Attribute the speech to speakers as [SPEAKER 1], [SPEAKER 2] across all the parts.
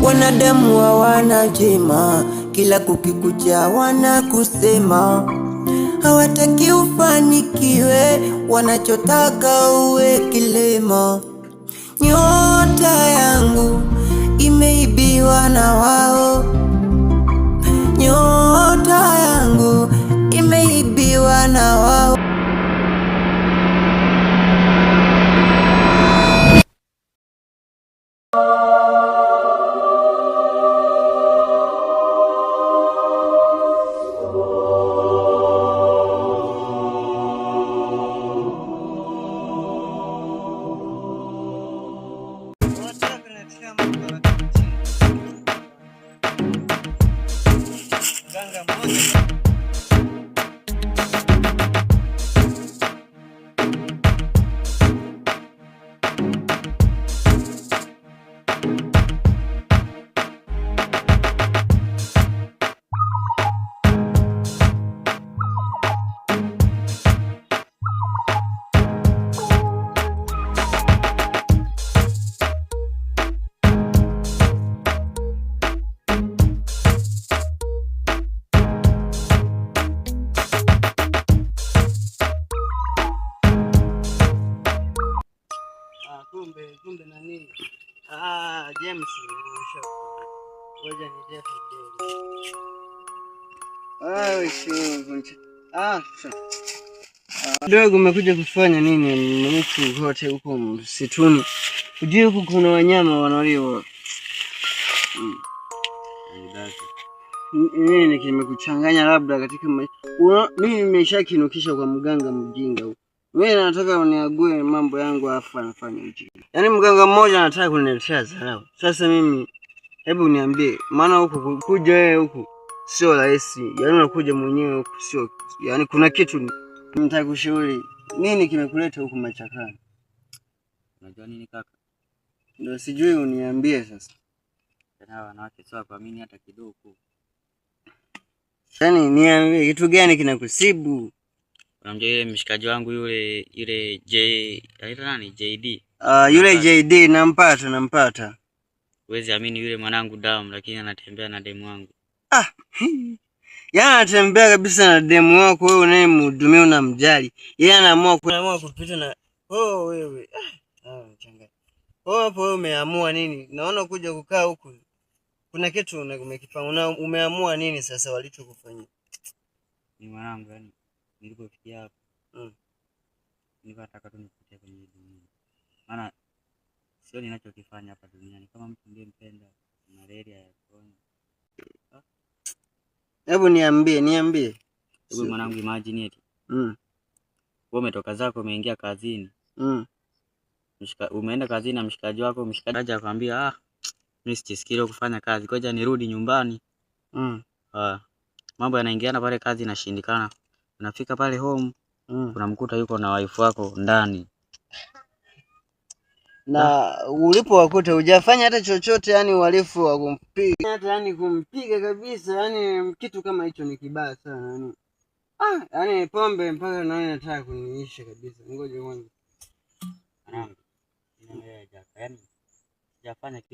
[SPEAKER 1] Wanadamu hawana jema, kila kukikucha kusema, hawataki ufanikiwe, wanachotaka uwe kilema. Nyota yangu imeibiwa na wao, nyota yangu imeibiwa na wao.
[SPEAKER 2] Kumbe nani? Ah, James. Ngoja ni Jeff kidogo. Ah, dogo, umekuja kufanya nini huku kote huko msituni? Ujue huku kuna wanyama wanaliwa. Nini kimekuchanganya labda katika mimi nimeshakinukisha kwa mganga mjinga huko. Mimi nataka uniague mambo yangu afu anafanya ujinga. Yaani mganga mmoja anataka kuniletea dharau. Sasa mimi hebu niambie, maana huku kuja wewe huku sio rahisi. Yaani unakuja mwenyewe huku sio, yaani kuna kitu nitakushauri. Nini kimekuleta huku machakani?
[SPEAKER 3] Unajua nini kaka?
[SPEAKER 2] Ndio sijui uniambie sasa.
[SPEAKER 3] Tena wanawake sio kuamini hata kidogo.
[SPEAKER 2] Yaani niambie kitu gani kinakusibu?
[SPEAKER 3] Unamjua yule mshikaji wangu yule yule J anaitwa nani? JD.
[SPEAKER 2] Ah, yule JD nampata, nampata.
[SPEAKER 3] Huwezi amini yule mwanangu damu, lakini anatembea na demu wangu.
[SPEAKER 2] Ah. Yaani anatembea kabisa na demu wako wewe unayemhudumia unamjali. Yeye anaamua kupita na oh wewe. Ah, mchanganya. Wewe hapo wewe umeamua nini? Naona kuja kukaa huku. Kuna kitu umekipanga. Umeamua nini sasa walichokufanyia?
[SPEAKER 3] Ni mwanangu yani nilipofikia hapo nilikuwa nataka tu nipite kwenye dunia, maana sio ninachokifanya hapa duniani. Kama mtu mpenda malaria ya corona.
[SPEAKER 2] Hebu niambie, niambie
[SPEAKER 3] hebu mwanangu, imagine eti wewe umetoka zako umeingia kazini umeenda kazini na mshikaji wako, mshikaji akwambia, ah, mimi sijisikii kufanya kazi, ngoja nirudi nyumbani. Ah, mambo yanaingiana pale, kazi inashindikana. Unafika pale home unamkuta yuko na wife wako ndani
[SPEAKER 2] na ulipowakuta hujafanya hata chochote, yani uhalifu wa kumpiga hata yani kumpiga kabisa, yani kitu kama hicho ni kibaya sana yani. Ah, yani pombe mpaka naona nataka kuniisha kabisa. Ngoja kwanza.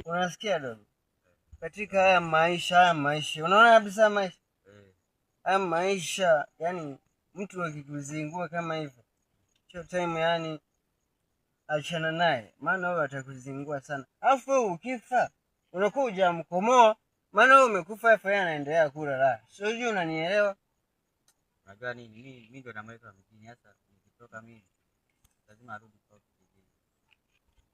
[SPEAKER 2] Unasikia dogo? Katika haya maisha, unaona kabisa maisha haya maisha, yani mtu akikuzingua kama hivyo, sio time yani, achana naye, maana wewe atakuzingua sana. Alafu wewe ukifa unakuwa hujamkomoa, maana wewe umekufa, afu yeye anaendelea kula raha. Sio, sijui unanielewa?
[SPEAKER 3] Unajua nini, mimi ndo namweka mjini sasa, nikitoka mimi lazima arudi kwa kijijini.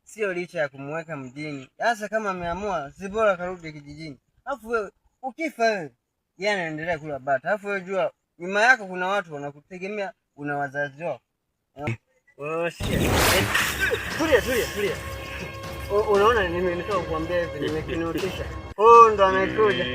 [SPEAKER 2] Sio licha ya kumweka mjini, sasa kama ameamua, si bora karudi kijijini. Alafu wewe ukifa wewe, yeye anaendelea kula bata. Alafu wewe jua nyuma yako kuna watu wanakutegemea, una wazazi wako. Tulia, tulia, tulia. Unaona nimetoka kukuambia hivi, nimekinotisha. Huyu ndo amekuja.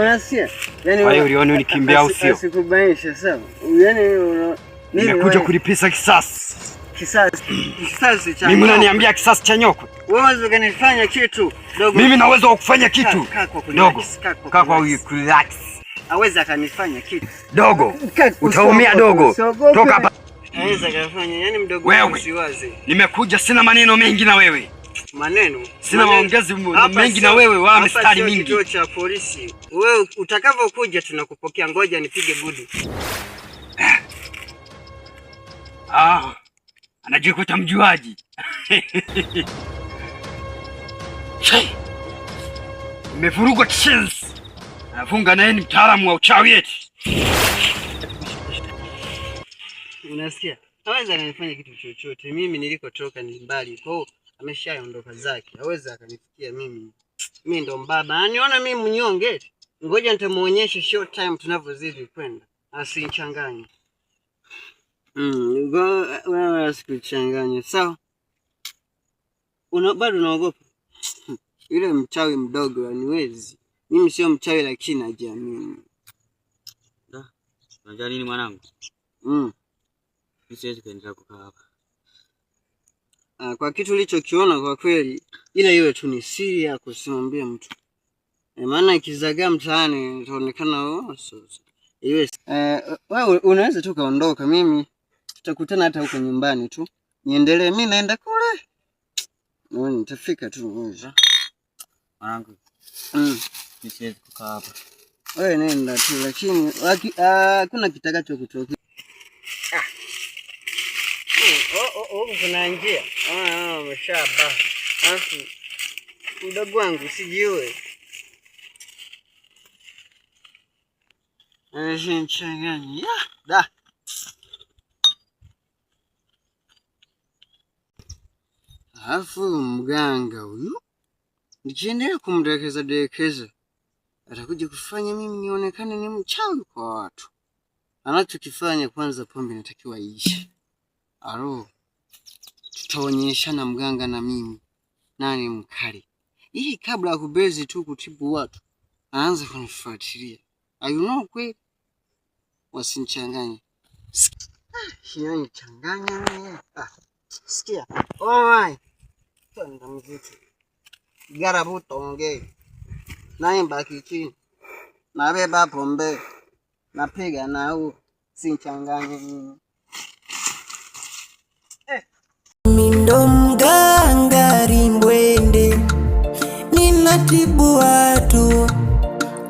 [SPEAKER 2] Unasikia?
[SPEAKER 4] Yaani wewe uliona unikimbia au sio?
[SPEAKER 2] Sikubaisha sawa. Yaani
[SPEAKER 4] nimekuja kulipisa kisasi.
[SPEAKER 2] Kisasi. Kisasi cha.
[SPEAKER 4] Mimi unaniambia kisasi cha nyoko?
[SPEAKER 2] Wewe unaweza kunifanya kitu dogo.
[SPEAKER 4] Mimi naweza kukufanya kitu. Dogo. Kaa kwa relax.
[SPEAKER 2] Aweza akanifanya kitu.
[SPEAKER 4] Dogo. Utaumia dogo. Toka hapa.
[SPEAKER 2] Aweza akafanya, yani mdogo
[SPEAKER 4] Wewe.
[SPEAKER 2] usiwaze.
[SPEAKER 4] Nimekuja sina maneno mengi na wewe.
[SPEAKER 2] Maneno.
[SPEAKER 4] Sina maongezi mengi na wewe wala mistari mingi.
[SPEAKER 2] Kituo cha polisi. Wewe utakavyokuja tunakupokea. Ngoja nipige gudu.
[SPEAKER 4] Ah, anajikuta mjuaji. Nimevurugwa kishenzi. Anafunga naye ni mtaalamu wa uchawi eti.
[SPEAKER 2] Unasikia? Hawezi ananifanya kitu chochote. Mimi nilikotoka ni mbali. Kwa hiyo ameshaondoka zake. Hawezi akanifikia mimi. Mimi ndo mbaba. Aniona mimi mnyonge. Ngoja nitamuonyesha short time tunavyozidi kwenda. Asinichanganye. Wewe asikuchanganye. Sawa? Una bado unaogopa? Yule mchawi mdogo aniwezi. Mimi sio mchawi lakini najiamini.
[SPEAKER 3] Unajua nini mwanangu? Mimi siwezi kuendelea kukaa hapa.
[SPEAKER 2] Kwa kitu ulichokiona kwa kweli, ila iwe tu ni siri yako, usimwambie mtu. Maana ikizagaa mtaani itaonekana oh, so. Iwe wewe unaweza tu kaondoka, mimi tutakutana hata huko nyumbani tu. Niendelee, mimi naenda kule. Naona nitafika tu wewe.
[SPEAKER 3] Mwanangu. Mimi siwezi kukaa hapa.
[SPEAKER 2] Wewe nenda tu, lakini hakuna kitakacho kutokea. Oh, kuna njia. Umeshaba. Alafu mdogo wangu usijiue. Nchanganya. Da. Alafu mganga huyu nikiendelea kumdekeza dekeza atakuja kufanya mimi nionekane ni mchawi kwa watu. Anachokifanya kwanza, pombe inatakiwa iishe. Alo, tutaonyeshana mganga na mimi nani mkali. Hii kabla ya kubezi tu kutibu watu, aanze kunifuatilia. Ayuno kweli, wasinichanganye. Changanya mimi. Sikia. Oh my. Twende muziki. Garabu tonge. Naimba kichini. Nabeba pombe. Napiga na huu. Sinchanganye mimi.
[SPEAKER 1] Mindo mganga rimbwende, ninatibu watu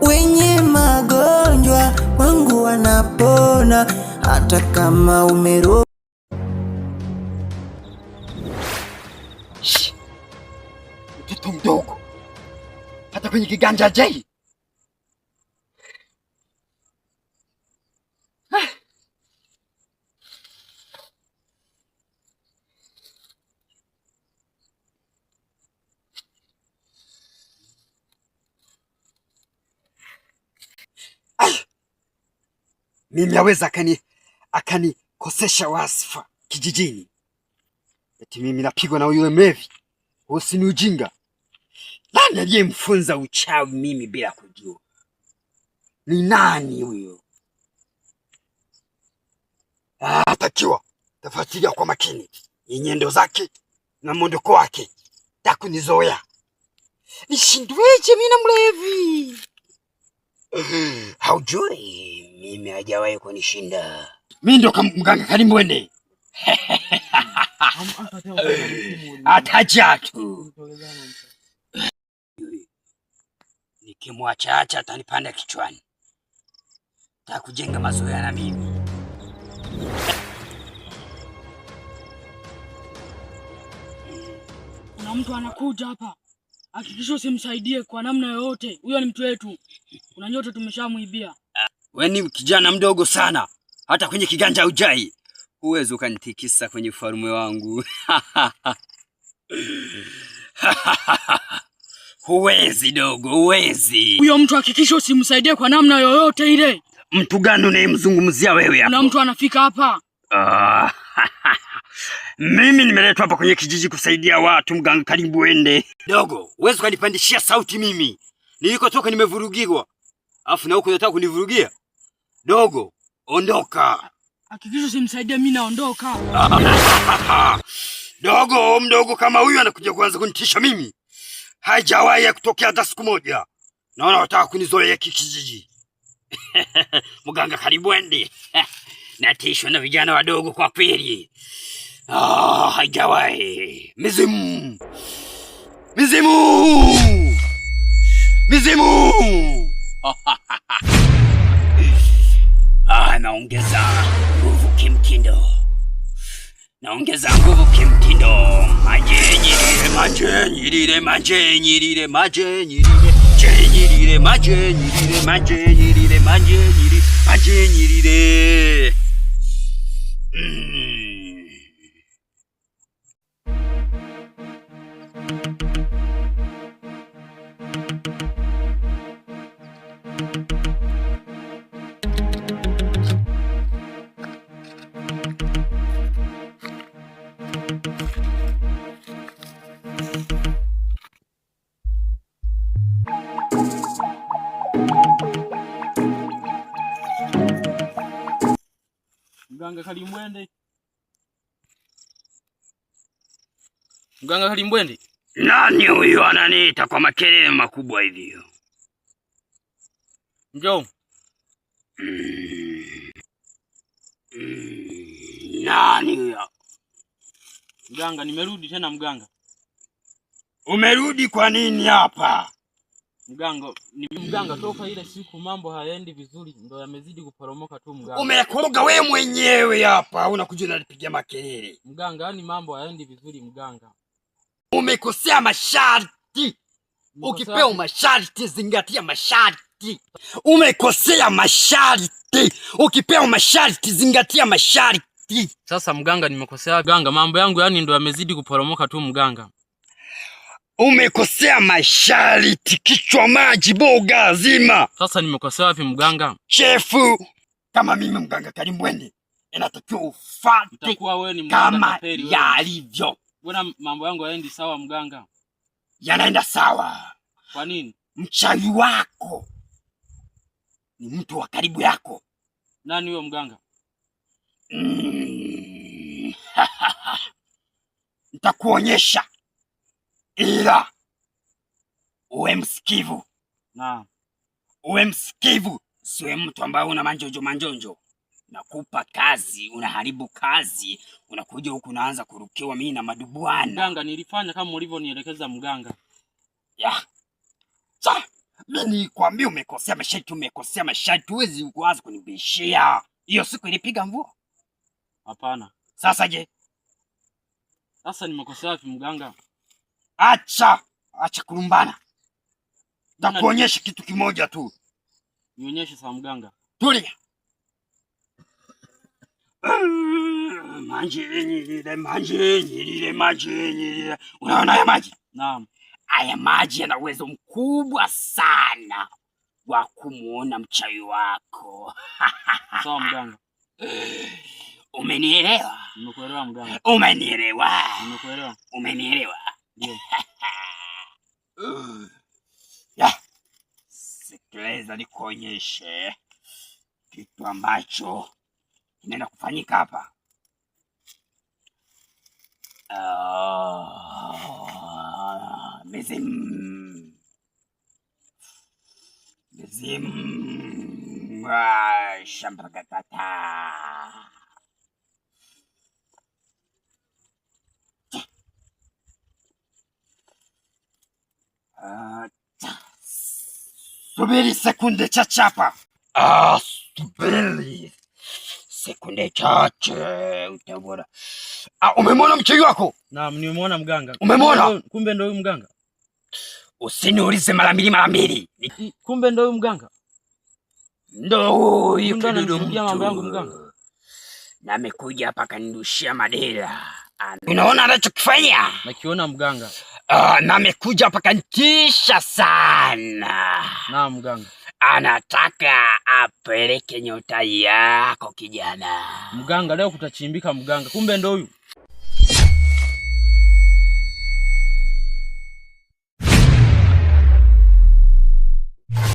[SPEAKER 1] wenye magonjwa, wangu wanapona hata kama umero.
[SPEAKER 4] Mtoto mdogo hata kwenye kiganja jei. Mimi aweza akanikosesha wasifa kijijini. Eti mimi napigwa na yule mlevi. Huo ni ujinga. Nani aliyemfunza uchawi mimi bila kujua? Ni nani huyo? Takiwa tafuatilia kwa makini nyendo zake na mwondoko wake, takunizoea. Nishindweje mimi na mlevi?
[SPEAKER 5] Haujui mimi hajawahi kunishinda.
[SPEAKER 4] Mimi ndo mganga Kalimbwende. Ataja tu.
[SPEAKER 5] Nikimwacha acha atanipanda kichwani. Takujenga mazoea na mimi.
[SPEAKER 6] Kuna mtu anakuja hapa. Hakikisha usimsaidie kwa namna yoyote. Huyo ni mtu wetu. Kuna nyote tumeshamuibia.
[SPEAKER 4] Wewe ni kijana mdogo sana. Hata kwenye kiganja hujai. Huwezi ukanitikisa kwenye ufalme wangu. Huwezi dogo, huwezi.
[SPEAKER 6] Huyo mtu hakikisha usimsaidie kwa namna yoyote ile.
[SPEAKER 4] Mtu gani unayemzungumzia wewe hapo?
[SPEAKER 6] Kuna mtu anafika hapa.
[SPEAKER 4] Mimi nimeletwa hapa kwenye kijiji kusaidia watu, mganga Kalimbwende. Dogo, huwezi ukanipandishia sauti mimi. Nilikotoka nimevurugiwa. Alafu na huko unataka kunivurugia? Dogo, ondoka.
[SPEAKER 6] Hakikisha usimsaidie, mimi naondoka.
[SPEAKER 4] Dogo, mdogo kama huyu anakuja kuanza kunitisha mimi. Haijawahi ya kutokea hata siku moja. Naona wataka kunizoea kijiji. Mganga Kalimbwende. Natishwa na vijana wadogo kwa kweli. Haijawahi. Mizimu. Mizimu! Mizimu!
[SPEAKER 5] Ah, naongeza nguvu kimtindo. Naongeza nguvu kimtindo. Majenyirire, majenyirire, majenyirire, majenyirire, jenyirire, majenyirire, majenyirire, majenyirire, majenyirire.
[SPEAKER 6] Mganga Kalimbwende. Mganga Kalimbwende.
[SPEAKER 5] Nani huyu ananiita kwa makelele makubwa hivyo?
[SPEAKER 6] Njoo.
[SPEAKER 5] Nani huyo?
[SPEAKER 6] Mganga, nimerudi tena mganga.
[SPEAKER 4] Umerudi kwa nini hapa?
[SPEAKER 6] Mganga, ni mganga, toka ile siku mambo hayaendi vizuri, ndo yamezidi kuporomoka tu mganga.
[SPEAKER 4] Umekoroga wewe mwenyewe hapa, unakuja unanipigia makelele.
[SPEAKER 6] Mganga, yani mambo hayaendi vizuri mganga.
[SPEAKER 4] Umekosea masharti. Ukipewa masharti zingatia masharti. Umekosea masharti. Ukipewa masharti zingatia masharti.
[SPEAKER 6] Sasa mganga, nimekosea mganga, mambo yangu yani ndo yamezidi kuporomoka tu mganga.
[SPEAKER 4] Umekosea masharti, kichwa maji boga zima.
[SPEAKER 6] Sasa nimekosea wapi mganga?
[SPEAKER 4] Chefu, kama mimi mganga Kalimbwende, inatakiwa ufuate
[SPEAKER 6] Itakuwa wewe ni mganga
[SPEAKER 4] kama
[SPEAKER 6] tapeli wewe.
[SPEAKER 4] yalivyo.
[SPEAKER 6] Mbona mambo yangu hayaendi sawa mganga?
[SPEAKER 4] Yanaenda sawa.
[SPEAKER 6] Kwa nini?
[SPEAKER 4] Mchawi wako ni mtu wa karibu yako.
[SPEAKER 6] Nani huyo mganga?
[SPEAKER 4] Nitakuonyesha, ila uwe msikivu.
[SPEAKER 6] Naam.
[SPEAKER 4] Uwe msikivu,
[SPEAKER 5] Siwe mtu ambaye una manjonjo manjonjo. Nakupa kazi, unaharibu kazi, unakuja huku unaanza kurukiwa mimi na madubwana.
[SPEAKER 6] Mganga, nilifanya kama ulivyonielekeza mganga.
[SPEAKER 4] Ya. Sa, mimi nilikwambia umekosea masharti, umekosea masharti, huwezi kuanza kunibishia. Hiyo siku ilipiga mvua.
[SPEAKER 6] Hapana.
[SPEAKER 4] Sasa je?
[SPEAKER 6] Sasa nimekosea wapi mganga?
[SPEAKER 4] Acha, acha kulumbana. Nitakuonyesha kitu kimoja tu.
[SPEAKER 6] Nionyeshe sasa mganga.
[SPEAKER 4] Tulia. Maji nyirire, maji nyirire, maji nyirire. Unaona haya maji?
[SPEAKER 6] Naam.
[SPEAKER 5] Haya maji yana uwezo mkubwa sana wa kumuona mchawi wako.
[SPEAKER 6] Sawa mganga.
[SPEAKER 5] Umenielewa?
[SPEAKER 6] Nimekuelewa mganga.
[SPEAKER 5] Umenielewa?
[SPEAKER 6] Nimekuelewa.
[SPEAKER 5] Umenielewa?
[SPEAKER 6] Ndio.
[SPEAKER 4] Ya. Sikiliza nikuonyeshe kitu ambacho kinaenda kufanyika hapa. Mizimu. Mizimu. Shambakatata. Subiri sekunde chache hapa. Subiri sekunde chache utaona. Umemwona mchawi wako?
[SPEAKER 6] Naam, nimemwona mganga.
[SPEAKER 4] Umemwona?
[SPEAKER 6] Kumbe ndio huyu mganga.
[SPEAKER 5] Usiniulize mara mbili mara mbili.
[SPEAKER 6] Kumbe ndio huyu mganga.
[SPEAKER 5] Ndio huyu
[SPEAKER 6] Kumbe
[SPEAKER 5] kidudu
[SPEAKER 6] ananichukia mambo yangu
[SPEAKER 5] mtu.
[SPEAKER 6] mganga.
[SPEAKER 5] Na amekuja hapa akanirushia madera. Unaona anachokifanya?
[SPEAKER 6] Nakiona mganga.
[SPEAKER 5] Na amekuja hapa akanitisha sana.
[SPEAKER 6] Naam mganga.
[SPEAKER 5] Anataka apeleke nyota yako kijana.
[SPEAKER 6] Mganga leo kutachimbika mganga. Kumbe ndio huyu.